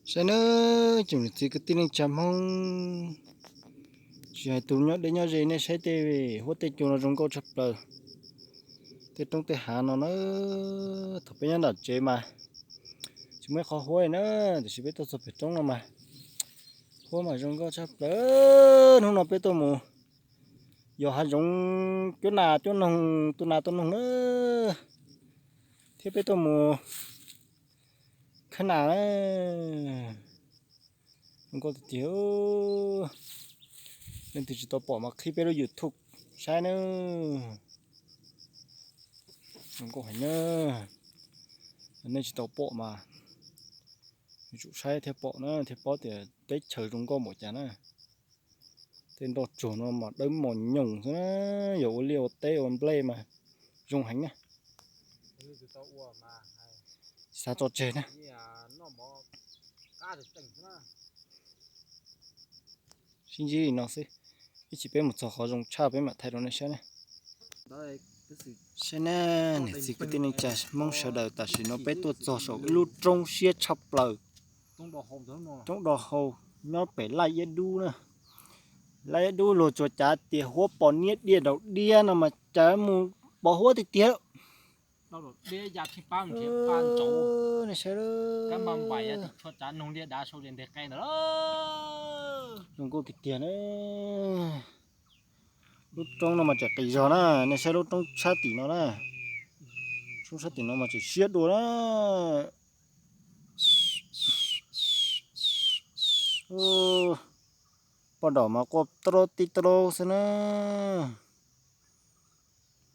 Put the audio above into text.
Saib nawb, tsoom niam txiv kwv tij neej tsa Hmoob, tsis hais tus nyob deb nyob ze, nej saib tej huab tej cua no zoo nkauj tshaj plaws. Tej roob tej hav no na, thaum peb nyob nram tsev mas tsis muaj ib qho huab li na, tiam sis peb tuaj txog pem roob no mas huab mas zoo nkauj tshaj plaws. Hnub no peb tuaj mus yos hav zoov cuab nas cuab noog, tu nas tu noog na, thiab peb tuaj mus khawb nas na. Zoo nkauj tiag tiag. Leej twg tsis tau pom mas qhib peb lub YouTube saib na. Zoo nkauj heev na. Nej tsis tau pom mas yuav tsum saib thiaj pom na, thiaj paub tias teb chaws zoo nkauj npaum cas na. Tej nroj tsuag no mas dawb mos nyoos xwb na, yog ua liaj ua teb ua nplej mas zoo heev na. Xav tso tseg na. Sib ntsib li no xwb, ib chim peb mus txog qhov zoo tshaj peb mam thaij rau nej saib na. Saib na, niam txiv kwv tij neej tsa Hmoob sawv daws, tam sim no peb tuaj txog saum ib lub roob siab tshaj plaws. Roob do hau nyob pem laj iab dub na. Laj iab dub luag tsuas cav tias huab pos niab diaj daus diab no mas cas mus pos huab tiag tiag. Nej saib, zoo nkauj tiag tiag na. Lub roob no mas tseem qis zog na, nej saib lub roob sab tim no na. Roob sab tim no mas tseem siab dua na. Poj nram mas quaj tib tib xwb na.